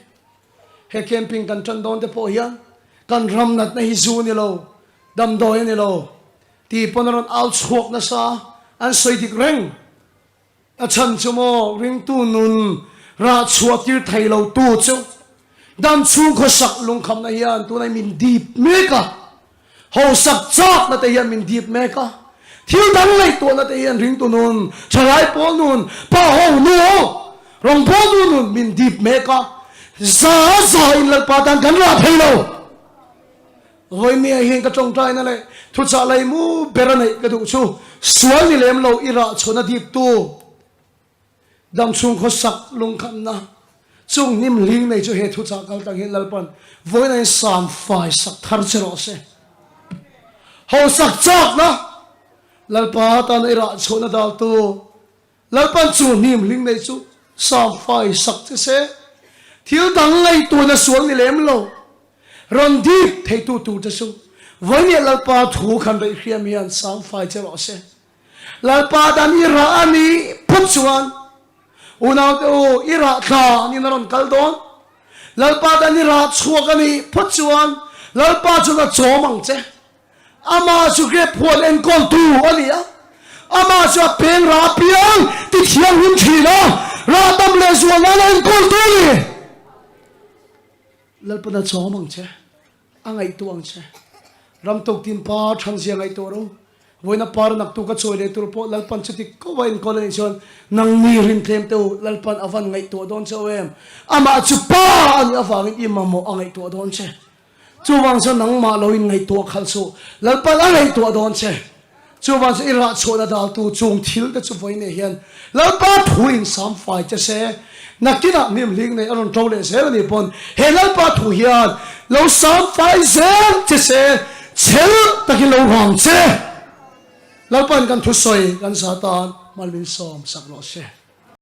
He camping kan tan dawn te pawh hian kan ram natna hi zu ni lo, damdawi a ni lo tih pawn a rawn au chhuak nasa, an sawi dik reng. A chhan chu maw ringtu nun rah chhuah tir thei lo tu chu dam chhung khawsak lungkhamna hian tunah min dip mek a, hausak chakna te hian min dip mek a, thil dang ngaihtuahna te hian ringtu nun, thalai pawl nun, pa ho nu ho, rawngbawltu nun min dip mek a, za za in Lalpa tan kan rah thei lo. Vawimia hian ka tawngtaina leh thuchah laimu ber a neih ka duh chu sual ni lem lo i rah chhuahna diptu damchhung khawsak lungkhamna chung hnim hling nei chu he thuchah kal tang hian Lalpan vawiin a insam fai sak thar che rawh se. Hausak chakna Lalpa tana i rah chhuahna daltu Lalpan chu hnim hling nei chu samfai sak che se, thil dang ngaihtuahna sual ni lem lo, rawn dip theitu tur che chu vawinia Lalpa thu khan reih hriam hian samfai che rawh se. Lalpa dan i rah a nih phawt chuan unaute u i rah thla niin a rawn kal dawn. Lalpa dan i rah chhuak a nih phawt chuan Lalpa chuan a chawm ang che. Amah chu grep huan enkawltu a ni a, amah chu a peng rah apiang ti thianghlim thin a, rah dam leh zual nana enkawltu a ni. Lalpan a chawm ang che, a ngaihtuah ang che. Ram tuktin pa thanzia ngaihtuah ro, vawiina par naktuk a chawi leh tur pawh Lalpan chuti ko a enkawl a nih chuan nangni rintlem te u Lalpan a van ngaihtuah dawn che u em? Amah chu pa a nih avangin i mamawh a ngaihtuah dawn che. Chuvang chuan nangmah lo in ngaihtuah khalh suh, Lalpan a ngaihtuah dawn che. Chuvang chuan i rah chhuahna daltu chung thil te chu vawi nei hian Lalpa thu in sam fai che se, nakinah hnim hling nei a rawn ṭo leh zel a nih pawn he Lalpa thu hian lo sam fai zel che se, chhel takin lo rang che. Lalpan kan thusawi kan za tan mal min sawm sak rawh se.